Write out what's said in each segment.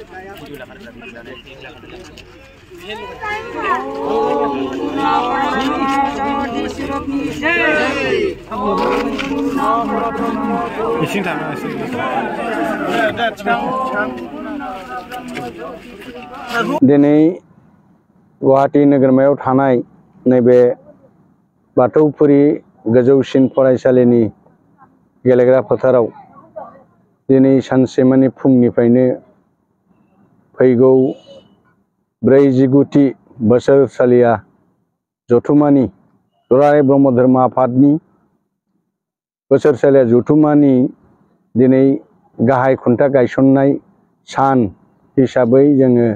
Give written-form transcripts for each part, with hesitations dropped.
दिनै गुवाहाटी नोगोरमायाव थानाय नैबे बाथौफुरि गोजौसिन फरायसालिनि गेलेग्रा फोथाराव दिनै सानसेमानि फुंनिफ्रायनो फैगौ 49थि बोसोरसालिया जथुमानि दुलाराय ब्रह्म धर्म आफादनि बोसोरसालिया जथुमानि दिनै गाहाय खुन्था गायसननाय सान हिसाबै जोङो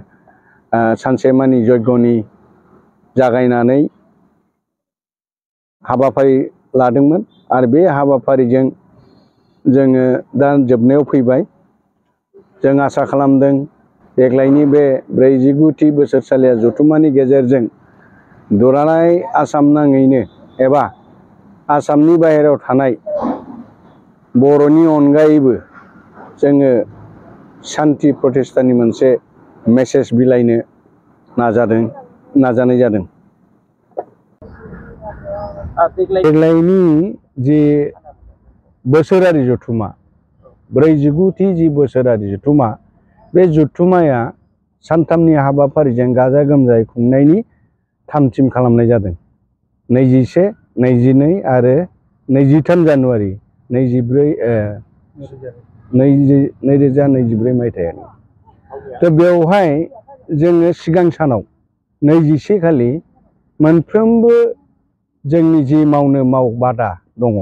सानसेमानि यज्ञनि जागायनानै हाबाफारि लादोंमोन आरो बे हाबाफारिजों जोङो दा जोबनायाव फैबाय। जों आसा खालामदों देग्लायनि बे 49थि बोसोरसालिया जथुमानि गेजेरजों दुलाराय आसाम नाङैनो एबा आसामनि बाहेरायाव थानाय बर'नि अनगायैबो जोङो शान्ति प्रतिष्ठानि मोनसे मेसेज बिलाइनो नाजानाय जादों। देग्लायनि जि बोसोरारि जथुमा 49थि जि बोसोरारि जथुमा बे जथुमाया सानथामनि हाबाफारिजों गाजा गोमजायै खुंनायनि थामथिम खालामनाय जादों। 21, 22 आरो 23 जानुवारि 2024 मायथाइयाव। दा बेवहाय जोङो सिगां सानाव 21 खालि मोनफ्रोमबो जोंनि जि मावबादा दङ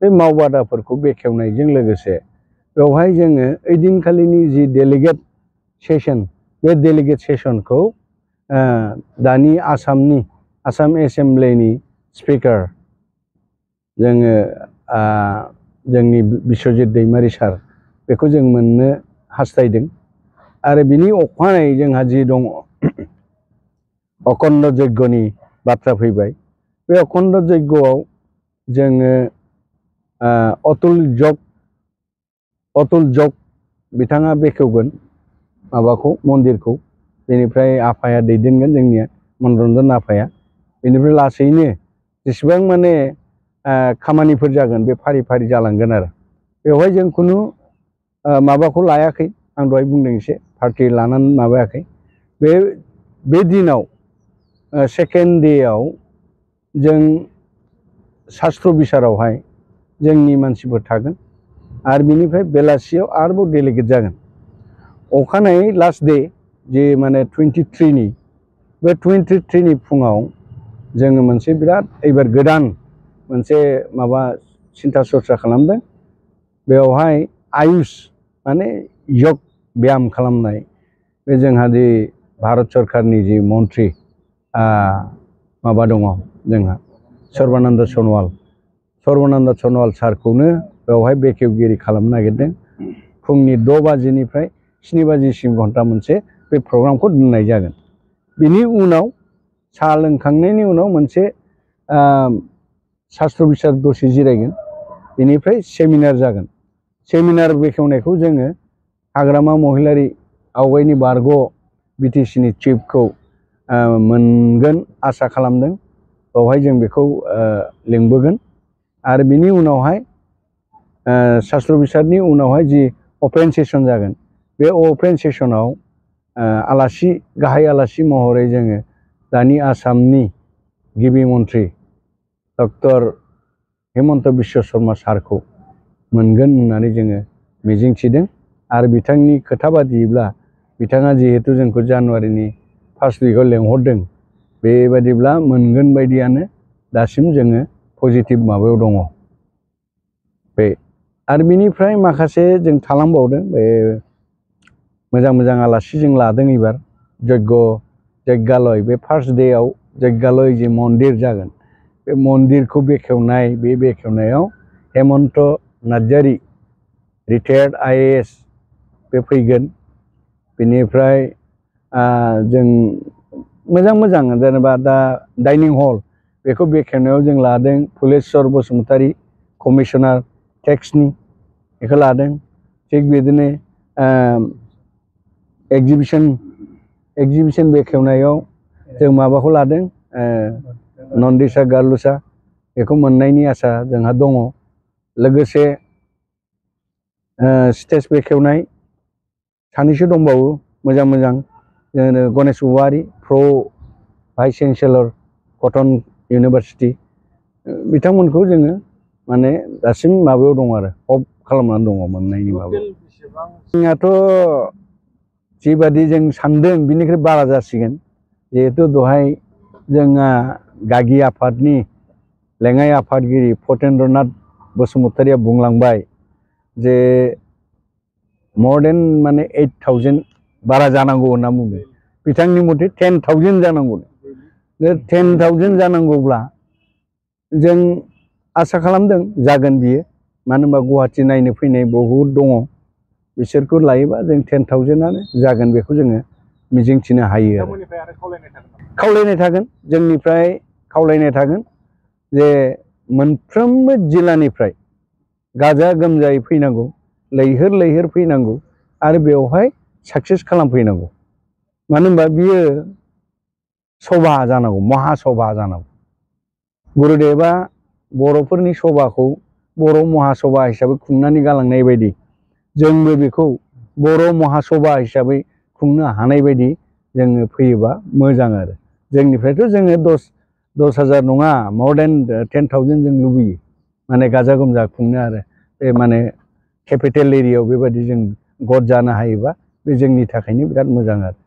बे मावबादाफोरखौ बेखेवनायजों लोगोसे बेवहाय जोङो ओइदिनखालिनि जि डेलिगेट सेसन बे डेलिगेट सेसनखौ दानि आसाम एसेम्ब्लिनि स्पिकार जोंनि बिश्वजित दैमारि सार बेखौ जों मोननो हास्थायदों। आरो बिनि अखानायै जोंहा जि दङ अखण्ड यज्ञनि बाथ्रा फैबाय। बे अखण्ड यज्ञआव जोङो अतुल जग बिथाङा बेखेवगोन माबाखौ मन्दिरखौ। बेनिफ्राय आफाया दैदेनगोन जोंनिया मनरन्जन आफाया। बेनिफ्राय लासैनो जेसेबां माने खामानिफोर जागोन बे फारि फारि जालांगोन आरो बेवहाय जों खुनु माबाखौ लायाखै। आं दहाय बुंदों एसे पार्टि लानानै माबायाखै। बे दिनाव सेकेन्ड डेआव जों शास्त्र बिसारावहाय जोंनि मानसिफोर थागोन आरो बिनिफ्राय बेलासियाव आरोबाव डेलिगेट जागोन। अखानायै लास्ट डे जे माने 23नि बे 23नि फुङाव जोङो मोनसे बिराद एबार गोदान मोनसे माबा सिन्था सरसा खालामदों। बेवहाय आयुष माने योग ब्याम खालामनाय बे जोंहा जि भारत सरकारनि जि मन्त्रि माबा दङ जोंहा सर्बानन्द सनवाल सारखौनो बेवहाय बेखेवगिरि खालामनो नागिरदों। फुंनि 6 बाजिनिफ्राय 7 बाजिसिम घन्टा मोनसे बे प्रग्रामखौ दोननाय जागोन। बिनि उनाव साहा लोंखांनायनि उनाव मोनसे शास्त्र बिसार दसे जिरायगोन। बेनिफ्राय सेमिनार जागोन। सेमिनार बेखेवनायखौ जोङो हाग्रामा महिलारि आवगायनि बारग' बिटिसिनि चिफखौ मोनगोन आसा खालामदों। बेवहाय जों बेखौ लिंबोगोन आरो बिनि उनावहाय शास्त्र बिसारनि उनावहाय जि अपेन सेसन जागोन बे अपेन सेसनाव गाहाय आलासि महरै जोङो दानि आसामनि गिबि मन्त्रि डक्टर हेमन्त बिश्व शर्मा सारखौ मोनगोन होननानै जोङो मिजिंथिदों। आरो बिथांनि खोथा बादियैब्ला बिथाङा जिहेतु जोंखौ जानुवारिनि 1 उइकआव लेंहरदों बेबादिब्ला मोनगोन बायदियानो दासिम जोङो पजिटिभ माबायाव दङ। बे आरो बिनिफ्राय माखासे जों थालांबावदों। बे मोजां आलासि जों लादों एबार यज्ञालय बे फार्स्ट डेआव यज्ञालय जि मन्दिर जागोन बे मन्दिरखौ बेखेवनायाव हेमन्त नार्जारि रिटायार्ड IAS बे फैगोन। बेनिफ्राय जों मोजां जेनेबा दा डाइनिं हल बेखौ बेखेवनायाव जों लादों फुलेस्वर बसुमतारी कमिशनार टेक्सनि बेखौ लादों। थिग बिदिनो एग्जिबिशन बेखेवनायाव जों माबाखौ लादों नन्दिसा गार्लुसा बेखौ मोननायनि आसा जोंहा दङ लोगोसे स्टेज बेखेवनाय सानैसो दंबावो मोजां मोजां गणेश औवारी प्र भाइस चेन्सेलर कटन इउनिभार्सिटी बिथांमोनखौ जोङो माने दासिम माबायाव दं आरो हप खालामनानै दङ मोननायनि माबायाव जोंहाथ' जिबादि जों सानदों बिनिख्रुइ बारा जासिगोन जिहेतु दहाय जोंहा गागि आफादनि लेङाइ आफादगिरि फतेन्द्रनाथ बसुमतारिया बुंलांबाय जे more than माने 8,000 बारा जानांगौ होनना बुंदों बिथांनि मथे 10,000 जानांगौ 10,000 जानांगौब्ला जों आसा खालामदों जागोन बियो मानो होनबा गुवाहाटि नायनो फैनाय बहुद दङ बिसोरखौ लायोबा जों 10,000आनो जागोन बेखौ जोङो मिजिंथिनो हायो खावलायनाय थागोन जोंनिफ्राय खावलायनाय थागोन जे मोनफ्रोमबो जिल्लानिफ्राय गाजा गोमजायै फैनांगौ लैहोर लैहोर फैनांगौ आरो बेवहाय साक्सेस खालामफैनांगौ मानो होनबा बियो सभा जानांगौ महासभा जानांगौ गुरुदेवा बर'फोरनि सभाखौ बर' महासभा हिसाबै खुंनानै गालांनाय बायदि जोंबो बेखौ बर' महासभा हिसाबै खुंनो हानाय बायदि जोङो फैयोबा मोजां आरो जोंनिफ्रायथ' जोङो 10,000 नङा more than 10,000 जों लुबैयो माने गाजा गोमजा खुंनो आरो बे माने केपिटेल एरियायाव बेबायदि जों गद जानो हायोबा बे जोंनि थाखायनो बिराद मोजां आरो